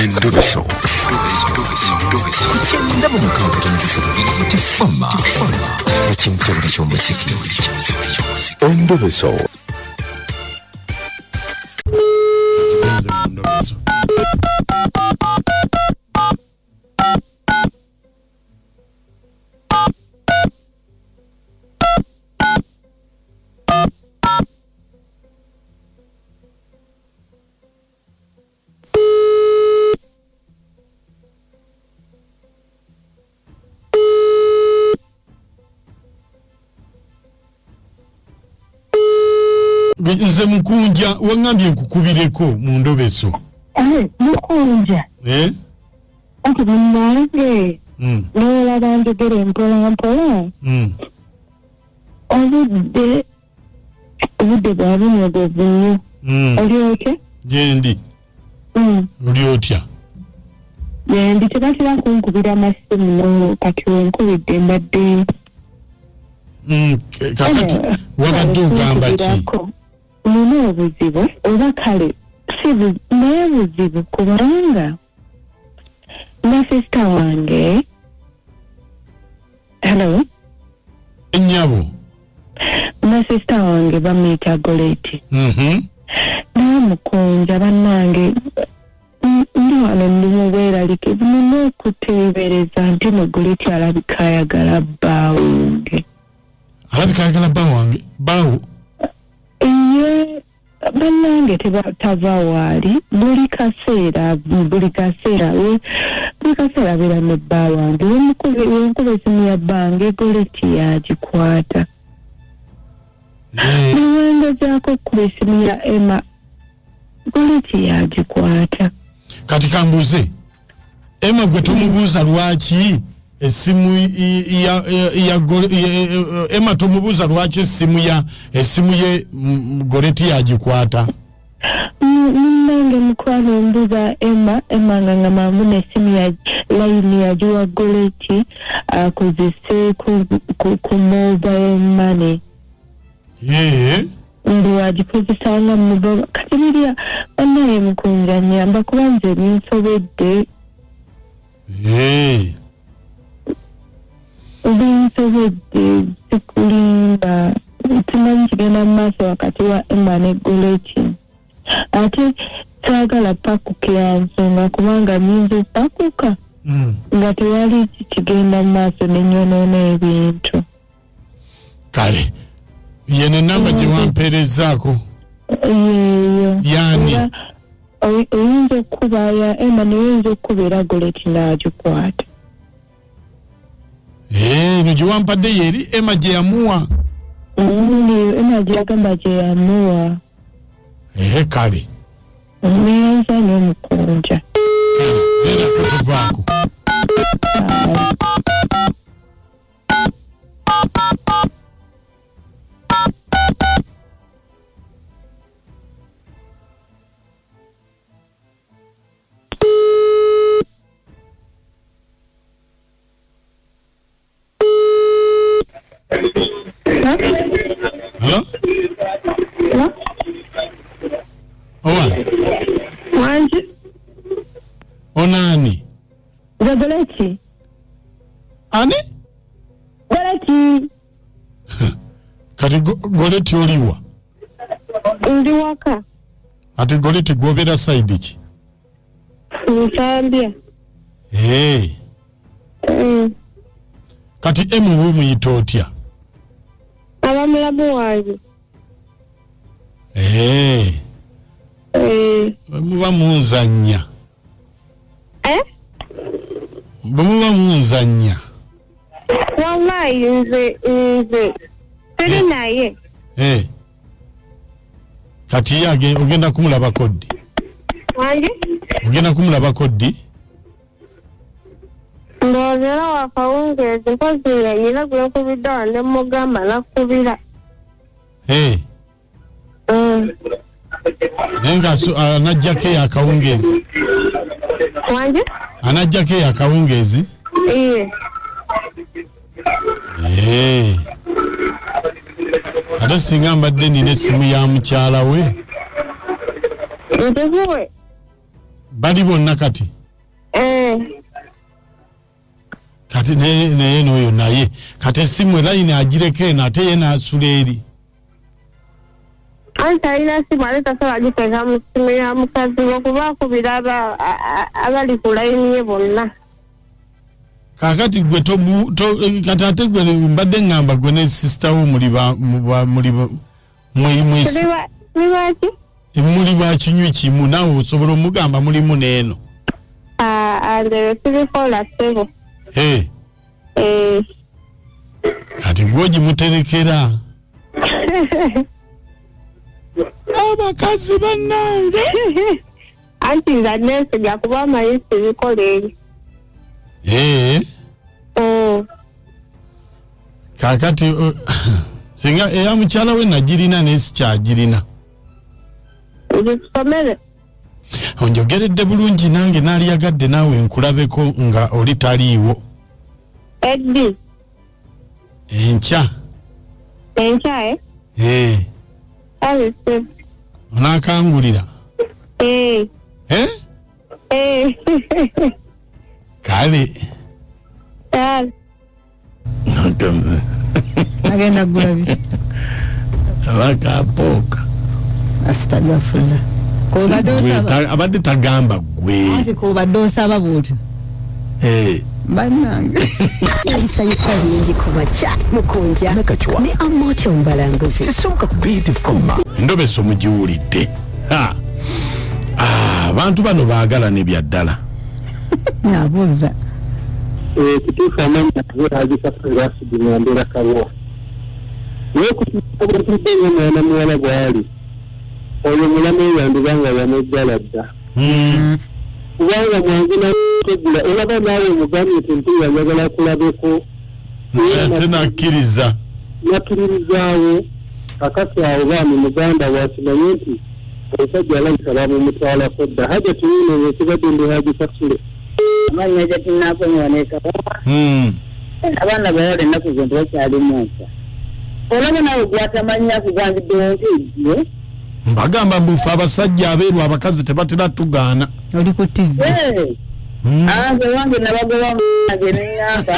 Endobeso. Ku kyenda mu mukaaga tono 3 tifama ekimtebule ky'omuziki. Endobeso. Tugenze mu ndobeso. Nze mukunja, waŋŋambye nkukubireko mu ndobeso. Mukunja. Eh? Anti munnange, nolaba njogera mpola mpola. Obudde bwa bunyogovu nnyo. Oli otya? Gyendi. Oli otya? Gyendi. Tebatera kunkubira masimu, no kati wenkubidde mbadde Kakati wabadde ogamba ki? Nkunkubirako. Nina obuzibu, oba kale si naye buzibu, kubanga na sisita wange. Hello? Ennyabo. Na sisita wange bamuyita Goleti. Naye mukunja, bannange, ndi wano ndi mu bweraliikirivu. Nina okuteebereza nti no Goleti alabika ayagala bba wange. Alabika ayagala bba wange, bbaawo? Ye bannange, tava waali. Buli kaseera, buli kaseera, buli kaseera abeera ne bba wange. Wenkuba esimu ya bbange, Goleti yagikwata. Newengezaako okukuba esimu ya Emma, Goleti yagikwata. Kati kambuuze, Emma gwe tomubuuza lwaki esimu ya Emma, tomubuuza lwaki esimu ye Goleti yagikwata? Munnange mukwano, mbuuza Emma. Emma nga ngamba mbu nesimu ya layini yagiwa Goleti akozese ku mobile money. Mbu wagikozesanga mobile. Kati birya, bannaye mukunja, nyamba, kuba nze binsobedde. Binsobedde, sikulimba. Simanyi kigenda mu maaso wakati wa Emma ne Goleti. Ate saagala pakukira nsonga, kubanga nyinza opakuka nga tewali kigenda mu maaso, nenyonoona ebintu. Kale yeno enamba gye wampeerezaako? Yeeyo. Yani? Era oyinza okukuba ya Emma, naye oyinza okukuba era Goleti n'agikwata. Eno gye wampadde yeeri Emma gye yamuwa? Emma gye yagamba gye yamuwa. Ehe, kale. Neyanza nnyo, mukunja. Kale, beerako, tuvaako. Aye. Hello? Owa? Wangi. Onaani? Nze Goleti. Ani? Goleti. Kati Goleti, oliwa? Ndi waka. Ati Goleti, gw'obeera side ki? Nsambya. Hey. Kati emu womuyita otya? Aba mulamu wange. Hey. Bwe muba munzannya. Eh? Bwe muba munzannya. Wallahi, nze teri naye. Hey. Kati ye ogenda kumulabako ddi? Wange? Ogenda kumulabako ddi? Ndowooza era wakawungeezi, mpozi nga nyina gwe nkubidde awo ne mugamba nakubira. Hey. Naye nga anajjako eyo akawungeezi? Wange? Anajjako eyo akawungeezi? Iye. Hey. Ate singa mbadde nina essimu ya mukyala we. Ntukuwe. Bali bonna kati? Eh. Kati naye n'oyo naye kati essimu elayini agireka eno ate ye n'asula eri. Anti alina simu ate tasobola giteeka mu ssimu ya mukazi we kuba akubira abali ku layini ye bonna. Kakati gwe kati ate gwe mbadde ŋŋamba gwe ne sisita wo muli ba muli baki? Muli ba kinywi kimu naawe osobola omugamba mulimu n'eno. Nze sibikola ssebo. Kati gwe ogimuterekera. Abakazi bannange. Anti nze neesiga kuba amanyi sibikola ebyo. Kakati singa eya mukyala we nagirina naye sikyagirina. Nzikusomere. Onjogeredde bulungi nange naaliyagadde naawe nkulabeko nga oli taliiwo. Eddi. Enkya. Enkya eh? Onaakangulira. Kale. Agenda kugula biki? Abakapooka. Asitagafula. Abadde tagamba gwe. Anti kobadde osaba bw'otyo. Bannange. Ebisanyusa bingi ku makya Mukunja ne Amooti Omubalanguzi. Sisonka ku Beautiful. Endobeso mugiwulidde. Abantu bano baagala ne bya ddala. Nabuuza. Kituufu amannya Haji Kawo. Naye kutuuka omwana muwala bw'ali oyo mulamu yandiba nga yamuggala dda. Kubanga mwangu nategula olaba naawe omugambye nti mpuya njagala kulabeko. Ate nakkiriza. Nakkiririzaawo kakati awo baami muganda wakimanye nti omusajja alabika bamumutwalako dda. Hajati wuuno ekibadde ndi Haji Kasule. Amannya gye tunaakonyooneka. Abaana bawala ennaku zino tebakyalimu nsa. Olaba naawe gw'atamanyi akugambiddewo nti ejje. Mbagamba mbufe abasajja abeeru abakazi tebatera tugaana. Oli ku TV. Nze wange nabagoba nge ne ŋŋamba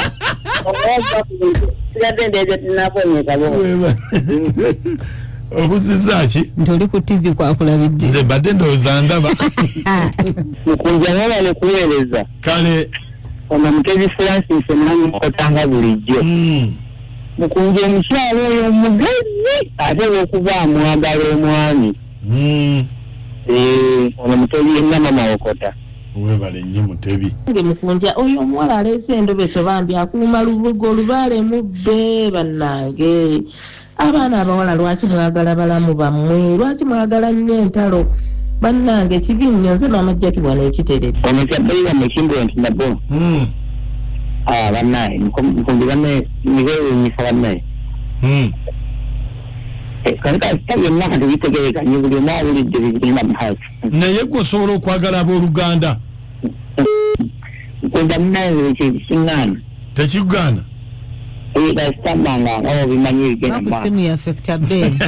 sigadde ndeeja tunaakonyooneka bo. Obuzizza ki? Nti oli ku TV kwakulabidde. Nze mbadde ndowooza ndaba. Mukunja mwebale kuweereza. Kale. Ono Mutebi Francis namukotanga bulijjo. Mukunja omukyalo oyo omugezi ate olw'okuba amwagala omwami. Ono Mutebi yenna mama Okota. Webale nnyo Mutebi. Nge Mukunja oyo omuwala aleese endobeso bambi akuuma lubugo olubaale mubbe bannange. Abaana abawala lwaki mwagala balamu bammwe? Lwaki mwagala nnyo entalo? Bannange kibi nnyo nze maama Jackie wano ekiteredde. Ono kyabbeeyi mukimbo nti nabo. Bannaye mukunja bannaye nibeewuunyisa bannaye. Kasita byonna kati bitegerekanye buli omu awulidde bigenda mu maaso. Naye gwe osobola okwagala abooluganda? Mukunja munnaye ekyo kiŋŋaana. Tekikugaana? Kasita mbanga nga obimanyi ebigenda mu maaso. Bakusimu yaffe ku kyabbeeyi.